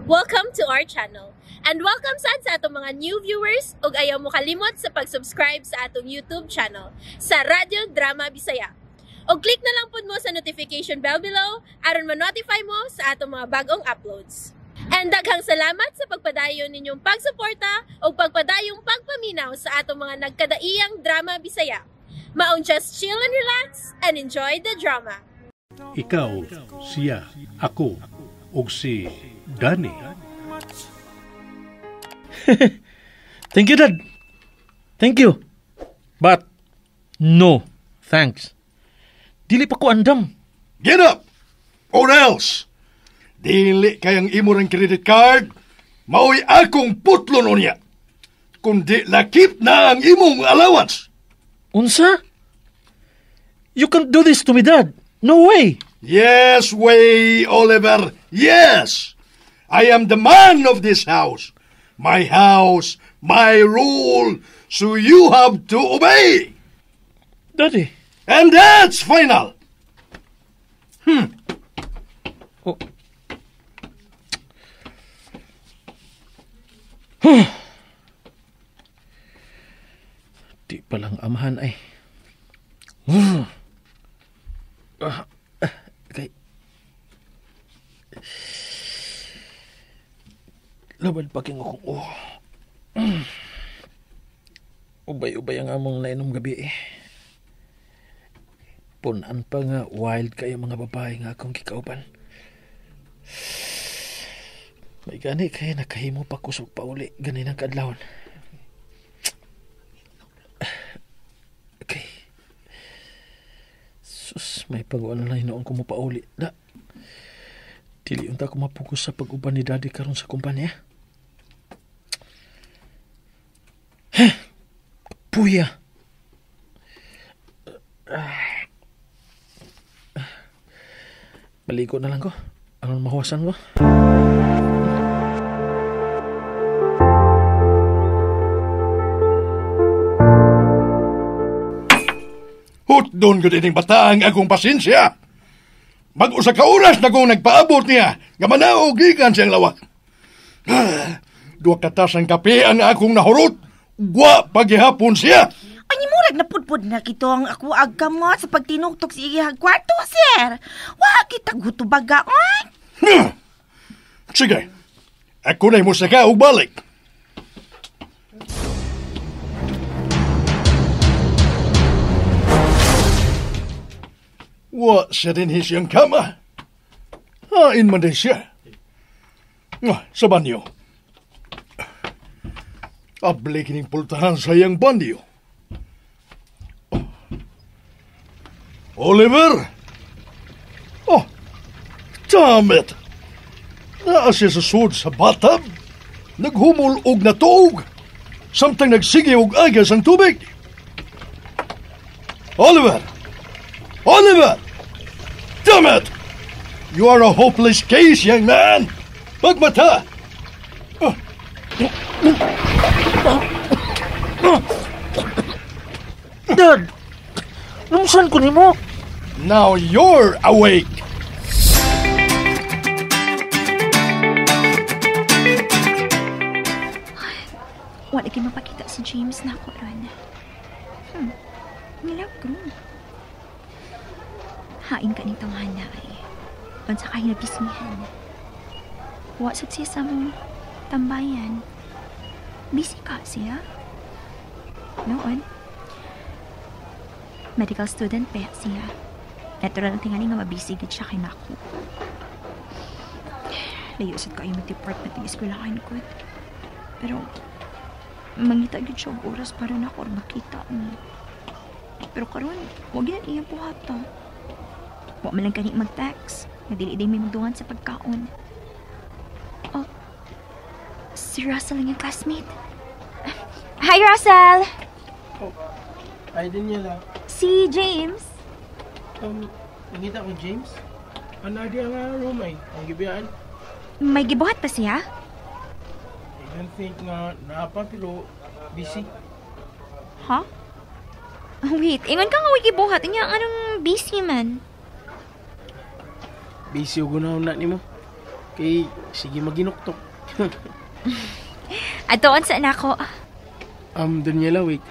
Welcome to our channel. And welcome sad sa atong mga new viewers ug ayaw mo kalimot sa pag-subscribe sa atong YouTube channel sa Radyo Drama Bisaya. Og click na lang pud mo sa notification bell below aron ma-notify mo sa atong mga bagong uploads. And daghang salamat sa pagpadayon ninyong pagsuporta ug pagpadayong pagpaminaw sa atong mga nagkadaiyang drama Bisaya. Maong just chill and relax and enjoy the drama. Ikaw, siya, ako, ug si Danny. Thank you, Dad. Thank you. But, no, thanks. Dili pa ko andam. Get up! Or else! Dili kayang imo ng credit card, mao'y akong putlo niya. Kundi lakip na ang imong allowance. Unsa? You can't do this to me, Dad. No way. Yes way, Oliver. Yes. I am the man of this house. My house, my rule. So you have to obey. Daddy. And that's final. Oh. Di palang amahan ay. Okay. Laban pa king akong oh. Ubay-ubay ang among nainom gabi eh. Punan pa nga wild kayo mga babae nga akong kikauban. May gani kaya nakahimo pa kusog pa uli ganin ang kaadlawon. Okay. Sus, may pag-uwan na hinoon ko mo pauli. Da. Dili unta ko mapugos sa pag-uban ni Daddy karon sa kumpanya. Heh! Puya! Maligo na lang ko. Anong mahuwasan ko? Hutdon ko din bata ang akong pasensya. Mag-usa ka oras na kong nagpaabot niya nga manaog gikan siyang lawak. Duha ka tas ang kape ang akong nahurot. Gwa paghihapon siya. Ani murag napudpud na kito ang ako agkamot sa pagtinuktok sa iyang kwarto, sir. Wa kita gutubaga, oy. Sige. Ako na'y musaka og balik. Wa siya din siyang kama. Hain man din siya. Sa banyo. Abli kining pultahan sa iyang banyo. Oh. Oliver! Oh, damn it! Naa siya sa sud sa bathtub. Naghumol og natuog. Samtang nagsige og agas ang tubig. Oliver! Oliver! Damn it! You are a hopeless case, young man! Magmata! Oh. Dad! Lumusan ko nimo! Now you're awake! Wala kayo mapakita si James na ako ron. Nilagro. Hain ka ning tawhana ay. Unsa kayo nabismihan. Wa sad siya sa mong tambayan. Busy ka siya? Noon. Medical student pa siya. Natural ang tingali nga mabisi gid siya kay nako. Layo sad kayo mag-department ng eskwelahan ko. Pero mangita gid siya og oras para nako or makita ni. Pero karon wag yan iyang buhata. Wa man lang kani mag-text. Nadili din may magdungan sa pagkaon. Oh, si Russell ang iyang classmate. Hi, Russell! Oh, ay Daniela. Si James. Nangita ko James. Ano di ang room ay? Ang gibiyaan? May gibuhat pa siya? I don't think nga naapa pero busy. Huh? Wait, ingon ka nga way gibuhat. Inya anong busy man? Busy og gunahon na nimo. Kay sige maginuktok. Atoon sa nako. Daniela, wait.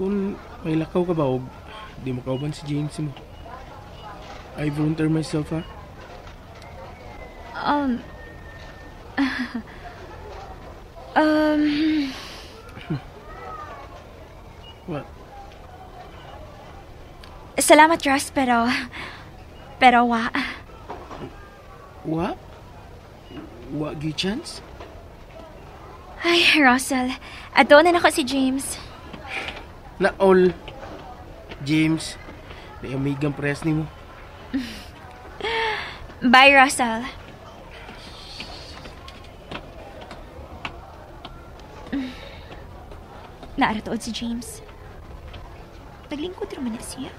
Kung may lakaw ka ba o di mo kauban si James mo? I volunteer myself, ha? What? Salamat, Ross, pero wa. Wa? Wa gi chance? Ay, Russell, ato na nako si James. Na all. James, di amigang press nimo. Bye, Russell. Naaratood si James. Naglingkod raman na siya.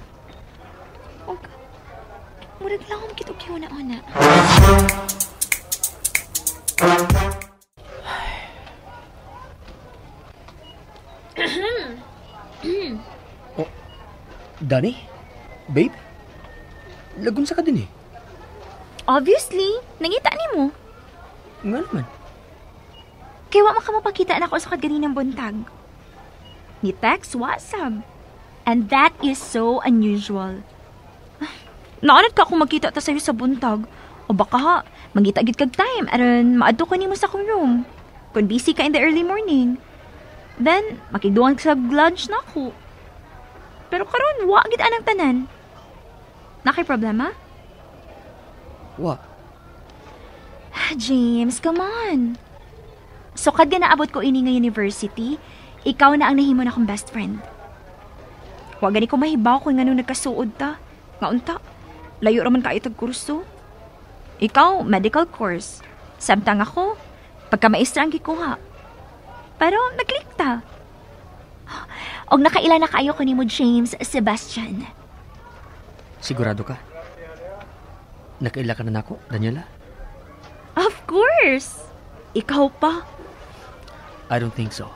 Og, murag lang akong kitog yun na-ona. Oh, Danny? Babe? Lagun sa ka din eh. Obviously, nangita ni mo. Nga naman. Kaya wa makamapakita na ako sa kaganinang buntag. Ni text, WhatsApp. And that is so unusual. Naanad ka kung magkita ta sa'yo sa buntag. O baka ha, mangita gid kag time aron maadto ko nimo sa akong room. Kung busy ka in the early morning. Then, makigduan ka sa lunch na ako. Pero karon wa gid anang tanan. Nakay problema? Wa. James, come on. So kad naabot ko ini nga university, ikaw na ang nahimo na akong best friend. Wa gani ko mahibaw kung ngano nagkasuod ta. Nga unta, layo raman kaayo tag kurso. Ikaw, medical course. Samtang ako, pagka-maestra ang gikuha. Pero nag-click ta. Og nakaila na kaayo ko nimo, James Sebastian. Sigurado ka? Nakaila ka na nako, Daniela? Of course! Ikaw pa. I don't think so.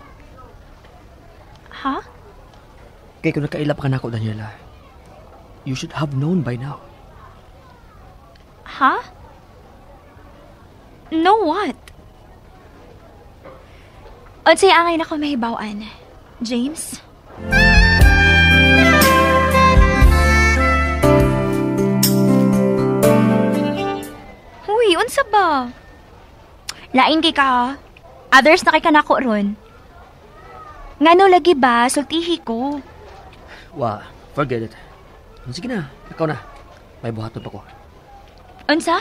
Ha? Kaya kung nakaila pa ka nako, Daniela, you should have known by now. Ha? Know what? Unsay angay na ko mahibaw-an, James? Uy, unsa ba? Lain kay ka. Others na kay kanako ron. Ngano lagi ba? Sultihi ko. Wa, forget it. Sige na, ikaw na. May buhaton pa ko. Unsa?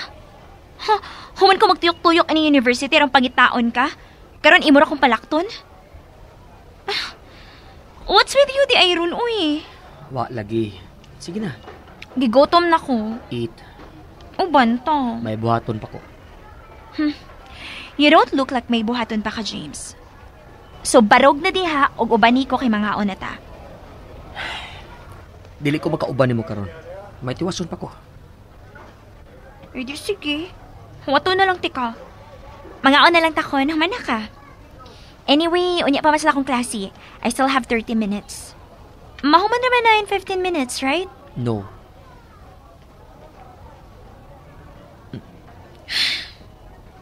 Ha, human ko magtuyok-tuyok ani university aron pangitaon ka. Karon imo ra kong palakton. What's with you di Iron uy? Wa lagi. Sige na. Gigotom na ko. Eat. O banta. May buhaton pa ko. You don't look like may buhaton pa ka, James. So barog na diha og ubani ko kay mangaon na ta. Dili ko makauban nimo karon. May tiwason pa ko. Eh di sige. Wato na lang tika. Mangaon na lang takon, human na ka. Anyway, unya pa man sila akong klase. I still have 30 minutes. Mahuman naman na in 15 minutes, right? No.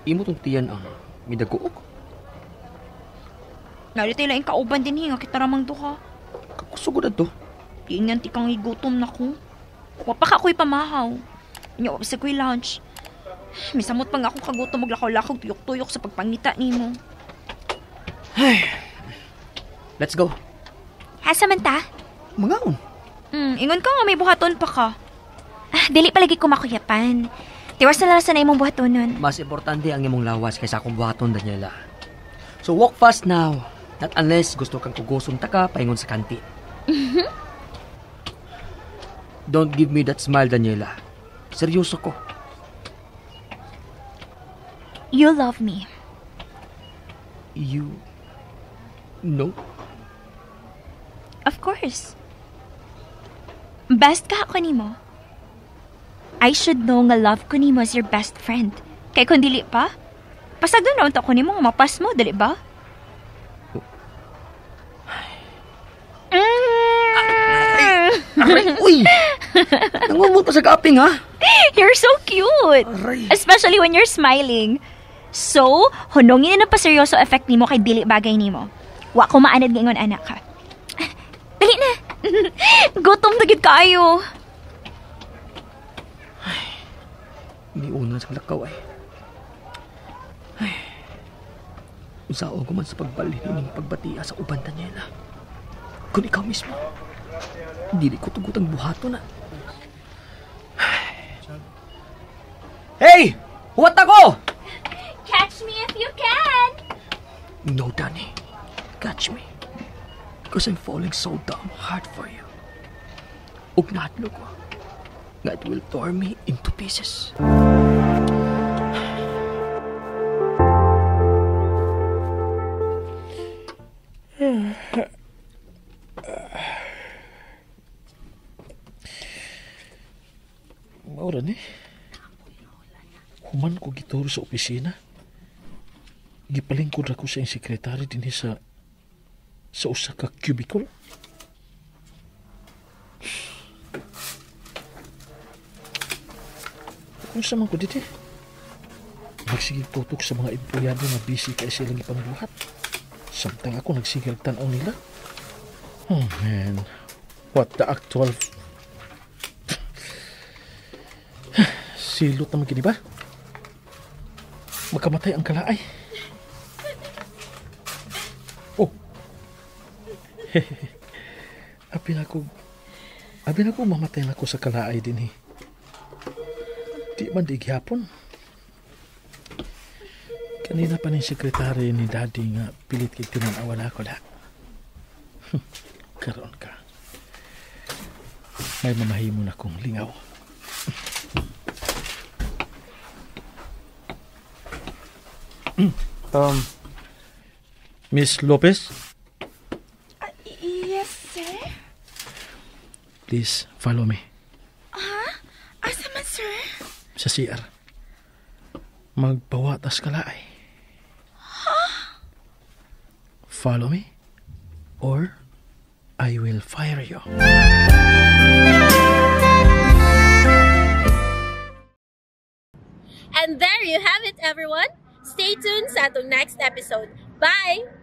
Imo tong tiyan ang midaguok. Nalito yung kauban din hinga kita ramang duha. Kakusugod ato. Ingan ti kang igutom na ko. Wapa ka ako'y pamahaw. Inya wapa sa ko'y lunch. Misamot pa nga akong kagutom maglakaw-lakaw tuyok-tuyok sa pagpangita nimo. Ay. Let's go. Asa man ta? Mangaon. Ingon ka nga may buhaton pa ka. Ah, dili palagi ko makuyapan. Tiwas na lang sa na imong buhaton nun. Mas importante ang imong lawas kaysa akong buhaton, Daniela. So walk fast now. Not unless gusto kang kugoson ta ka paingon sa kantin. Don't give me that smile, Daniela. Seryoso ko. You love me. You know? Of course. Best ka ako nimo. I should know nga love ko nimo as your best friend. Kay kung dili pa, pasag doon naunta ko nimo nga mapas mo, dili ba? Aray, uy! Nangumot pa sa kaaping, ha? You're so cute. Aray. Especially when you're smiling. So, hunongin na pa seryoso effect nimo kay dili bagay nimo. Wa ko maanad ngayon anak ka. Dali na. Gutom na gid kaayo. Niuna sa lakaw ay. Ay. Unsaon ko man sa pagbalhin ining pagbatia sa uban, Daniela. Kung ikaw mismo, dili ko tugutang buhato na. Hey! Huwat ako! Catch me if you can. No, Danny. Catch me. Because I'm falling so damn hard for you. Ug nahadlok ko nga it will tear me into pieces. Maura ni. Human ko gituro sa opisina. Gipalingkod ako sa iyang sekretary dinhi sa usa ka cubicle. Kung sa man ko dito, nagsigig tutok sa mga empleyado nga busy kay silang ipangbuhat. Samtang ako nagsigig tan-aw nila. Oh man, what the actual... Silot naman kini ba? Magkamatay ang kalaay. Oh. Abi na ko mamatay na ko sa kalaay din eh. Di man di gihapon. Kanina pa ni sekretary ni Daddy nga pilit kay tinanawa na ako la. Karoon ka. May mamahimo na kong lingaw. Miss Lopez? Yes, sir. Please follow me. Asa man, sir? Sa CR. Magpawatas ka laay. Huh? Follow me or I will fire you. And there you have it, everyone. Stay tuned sa atong next episode. Bye!